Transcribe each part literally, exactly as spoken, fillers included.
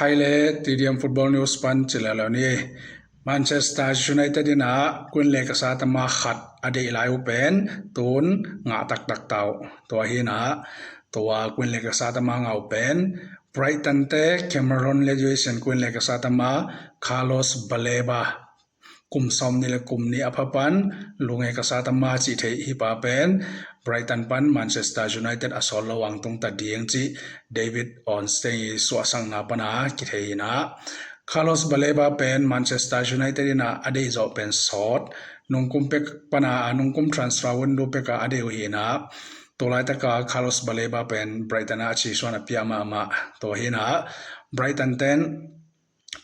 Hai le T D M Football News pan ci leuleu ni. Manchester United in ah Queen le Kasatama khat a deih lai uh pen tun ngah taktak ta uh. Tua hi in ah tua Queen le Kasatama ngah uh pen Brighton te Cameroon le U S A Queen le Kasatama Carlos Baleba kum sawm nih le kum nih a pha pan Queen le Kasatama cih theih hi pa pen Brighton pan Manchester United a sawl lo ang tung ta ding cih David Ornstein i suahsakna pana kithei hi in ah Carlos Baleba pen Manchester United in ah a deih zawh pen sawt nungkum pek pana a nungkum transfer window pek a a deih uh hi in ah tulaitaka Carlos Baleba pen Brighton a cisuan a pia mahmah. Tua hi in ah Brighton ten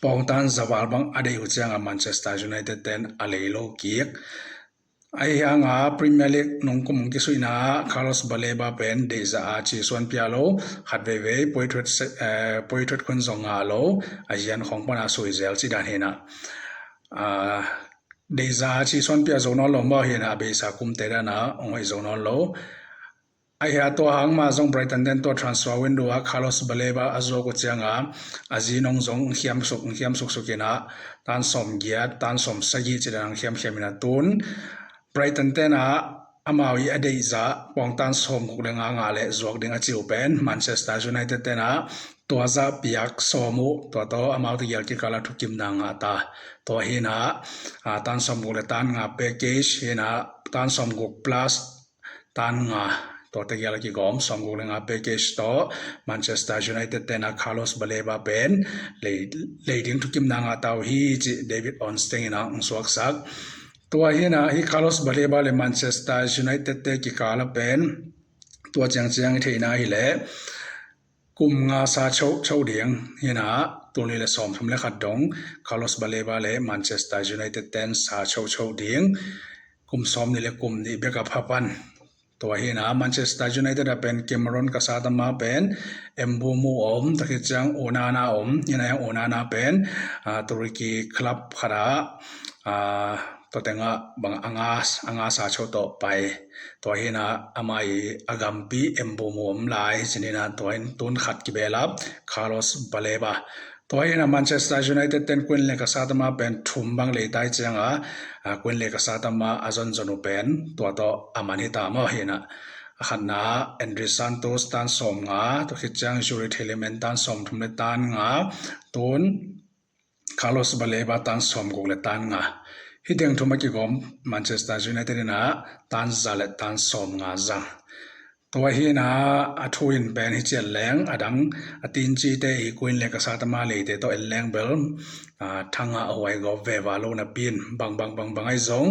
pawngtan zaval bang a deih uh cianga Manchester United ten a lei lo kik. Ahi hanga Premier League nungkum kisuihna Carlos Baleba pen deihzah a cisuan pia lo khat veivei puithuat khun zong ngah lo a zian khong pana sui zel ci dan hi in ah deihzah a cisuan pia zo nawn lo maw hi in ah a beisa kumte dana ong hoih zo nawn lo. Ahi a tua hang mah zong Brighton ten tua transfer window a Carlos Baleba a zuak uh cianga a zi nong zong khiamsuk khiamsuksuk in ah tan sawm giat tan sawm sagih ci dan khiamkhiam in ah tun Brighton ten ah amau i a deihzah pawngtan sawm guk le nga ngah le zuak ding a ci uh pen Manchester United ten ah tua zah piak sawm uh tua tawh amau tegel kikal a thukimna ngah ta. Tua hi in ah tan sawm guk le tan nga package hi in ah tan sawm guk plus tan nga tua tegel a kigawm sawm guk le nga package tawh Manchester United ten ah Carlos Baleba pen lei ding thukimna ngah ta uh hi cih David Ornstein in ah ong suaksak. Tua hi in ah hi Carlos Baleba le Manchester United te kikal a pen tua ciangciang i theihna hi leh kum nga sa chocho ding hi in ah tul nih le sawm thum le khat dong Carlos Baleba le Manchester United ten sa chocho ding kum sawm nih le kum nih bek a pha pan. Tua hi in ah Manchester United a pen Cameroon Kasatama pen Mbeumo om, tua khit ciang Onana om hi in ah Onana pen Turkey club khat ah tua tengah bang a nga sa cho tawh pai. Tua hi in ah amah i a gampi Mbeumo om lai ci ni in ah tua in tun khat kibehlap Carlos Baleba. Tua hi in ah Manchester United ten Queen le Kasatama pen thum bang lei tai cianga Queen le Kasatama a zonzon uh pen tua tawh a man hi ta maw hi in ah a khatna Andrey Santos tan sawm nga, tua khit ciang Youri Tielemans tan sawm thum le tan nga, tun Carlos Baleba tan sawm guk le tan nga. Hi teng thum a kigawm Manchester United in ah tan za le tan sawm nga zang. Tua hi in ah a thu in pen hi ciat leng a dang a tin cite i Queen le Kasatama leite tawh en leng bel thanga a huai gawp veva lo napi in bangbang bangbang ahi zong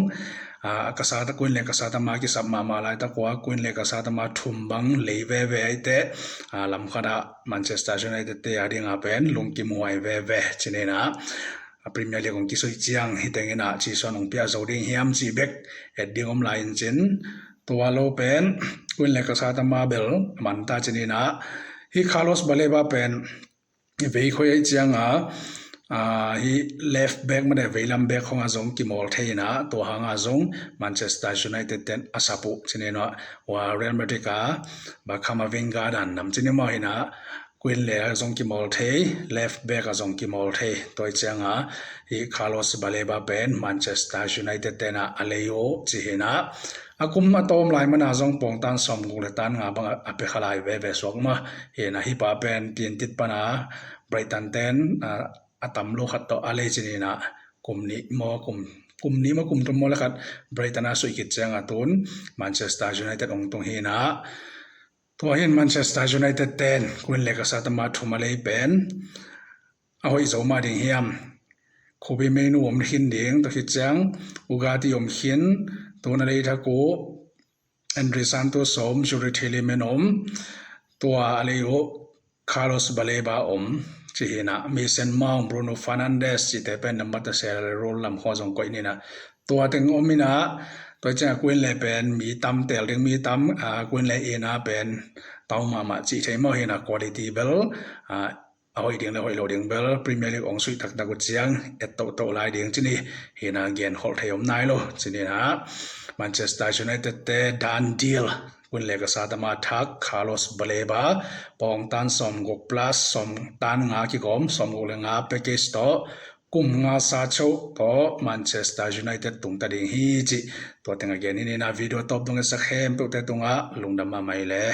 a Kasatama Queen le Kasatama kisap mahmah laitak ua Queen le Kasatama thum bang lei veve ahi teh lam khat ah Manchester United te a dinga pen lungkim huai veve ci ni in ah a Premier League ong kisuih ciang hi teng in ah cisuan ong pia zo ding hiam cih bek et ding om lai in cin tua lo pen Queen le Kasatama bel a man ta ci ni in ah hi Carlos Baleba pen vei khoi ahi cianga hi left back made veilam back khonga zong kimawl thei in ah tua hanga zong Manchester United ten a sap uh ci ni in ah ua Real Madrid a ba Camavinga dan nam ci ni maw hi in ah Queen le a zong kimawl thei, left back a zong kimawl thei. Tua hi cianga hi Carlos Baleba pen Manchester United ten ah a lei uh ci hi in ah a kum a tawm lai mana zong pawngtan sawm guk le tan nga bang a pia kha lai veve suak mah hi in ah hi pa pen piantit pana Brighton ten a tam lo khat tawh a lei ci ni in ah kum nih maw kum kum nih maw kum thum maw le khat Brighton a suih khit cianga tun Manchester United ong tung hi in ah tua hi in Manchester United ten Queen le Kasatama thum a lei pen a hoih zo mah ding hiam? Kobbie Mainoo om khin ding, tua khit ciang Ugarte om khin, tun a lei thak uh Andrey Santos om, Youri Tielemans om, tua a lei uh Carlos Baleba om ci hi in ah Mason Mount, Bruno Fernandes cite pen nambat a sel rol lam khua zong koih ni in ah tua teng om in ah tua ciang a Queen le pen mi tam tel ding mi tam a Queen le in ah pen tau mahmah cih thei maw hi in ah quality bel a hoih ding le hoih lo ding bel Premier League ong suih taktak uh ciang et tohtoh lai ding ci ni hi in ah gen kholh thei om nai lo ci ni in ah Manchester United te done deal Queen Lakhasa Dama Thak, Carlos Baleba, pawng tan sawmguk plus sawm tan nga kigawm, sawmguk le nga package tawh, kum nga sa chauh tawh Manchester United tung ta ding hi ci. Tua teng a gen hi ni. Na video tawp dong e sa khempeuhte tungah lungdam mahmah hi le.